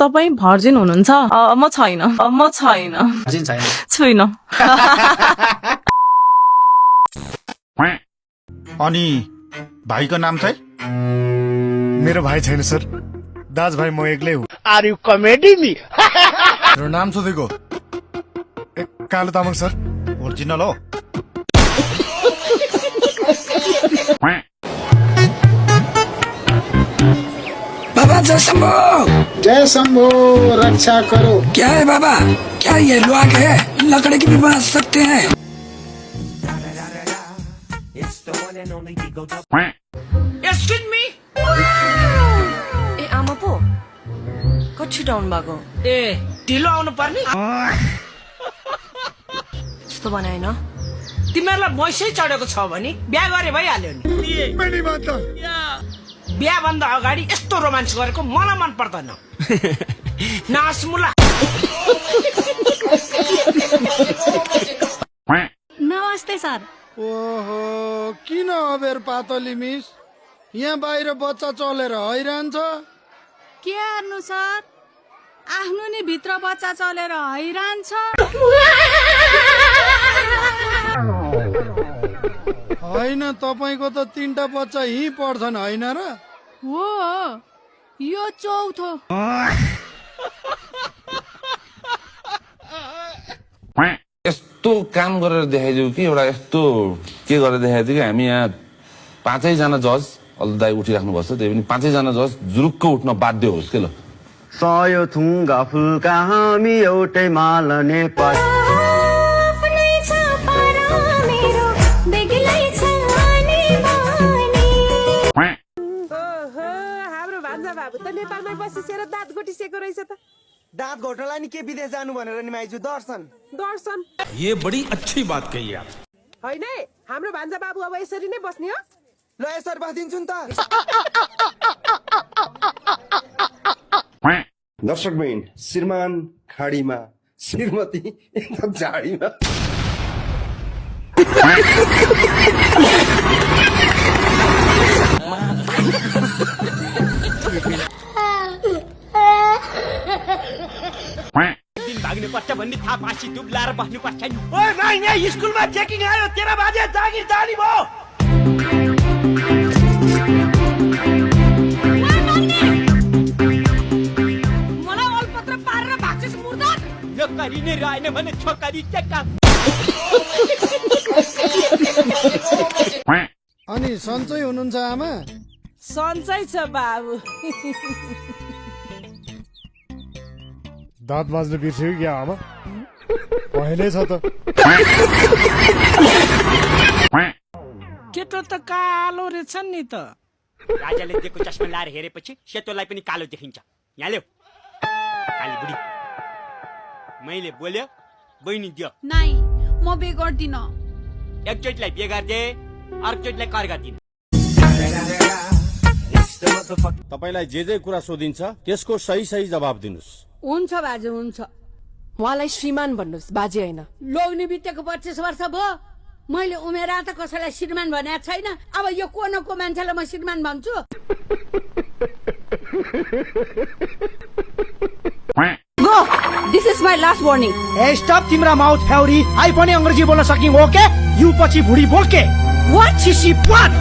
तपाईँ भर्जिन हुनुहुन्छ? म छैन। छुइनँ। अनि भाइको नाम चाहिँ? मेरो भाइ छैन सर, दाज भाइ म एक्लै हुँ। Are you comedy me? मेरो नाम सोधेको कालो तामाङ सर। ओरिजिनल हो? बाबा जय शंभो। जय शंभो, रक्षा करो। क्या है बाबा? क्या ये लुआग है? लकड़ी की भी बना सकते हैं। Excuse me? ए आमा पो कति छिटाउनु भएको? ए ढिलो आउनु पर्ने? यस्तो बनाएन तिमीहरूलाई मैसै चढेको छ भने बिहा गरे भइहाल्यो नि। बिहा भन्दा अगाडि यस्तो रोमान्स गरेको मलाई मन पर्दैन। नासमुला। नमस्ते सर। ओहो, किन अबेर पातली मिस? यहाँ बाहिर बच्चा चलेर हैरान छ। के गर्नु सर, आफ्नो नि भित्र बच्चा चलेर हैरान छ। होइन, तपाईँको त 3टा बच्चा यहीँ पढ्छन् होइन र? हो, यो चौथो। यस्तो काम गरेर देखाइदियो कि एउटा यस्तो के गरेर देखाइदियो कि हामी यहाँ 5जना जज अल्ल दाइ उठिराख्नु भएको छ, त्यही पनि 5जना जज जुरुक्क उठ्न बाध्य होस् के ल। सयो थुङ्गा फुलका हामी एउटै माल नेपाल। हाम्रो भान्जा बाबु त नेपालमै बसिसेर दाँत गोटिसेको रहेछ त। दाँत घोट्नलाई नि के विदेश जानु भनेर नि माइजू दर्शन। ये बड़ी अच्छी बात कही आप। होइन हाम्रो भान्जा बाबु अब यसरी नै बस्ने हो? ल यसरी बसिदिन्छु नि त। दर्शक बहिन, श्रीमान खाडीमा, श्रीमती एकदम झाडीमा। भाग्नु पर्छ भन्ने थाहा पासी दुब्लाएर बस्नु पर्छ नि। ओ नाइ स्कुलमा चेकिङ आयो, 13 बजे जागिर जानी भो। मलाई अलपत्र पारेर भाग्छस् मुर्दार। यो करी नै रहेन भने छोकरी चेक्का। अनि सन्चै हुनुहुन्छ आमा? सन्चै छ बाबु। दाँत माझ्नु बिर्स्यो कि क्या आमा? पहिल्यै छ त। केटो त कालो रहेछ नि त। राजाले दिएको चस्मा लाएर हेरेपछि सेतोलाई पनि कालो देखिन्छ। यहाँ ल्याऊ काली बुढी। मैले बोल्यो बहिनी दियो। नाइ, म बे गर्दिन। एकचोटिलाई बिहे गर्दे, अर्कोचोटिलाई कर गर्दिन। तपाईलाई जे कुरा सोधिन्छ त्यसको सही जवाब दिनुस्। हुन्छ बाजे, हुन्छ। उहाँलाई श्रीमान भन्नुहोस्, बाजे होइन। लोग्ने बितेको 25 वर्ष भयो, मैले उमेर त कसैलाई श्रीमान भनेको छैन। अब यो को न को मान्छेलाई म श्रीमान भन्छु? Go, this is my last warning. A stop तिम्रो माउथ फ्याउरी। आई पनि अंग्रेजी बोल्न सकिङ हो के? यु पछि भुडी बोल के? वाट छिसी वाट?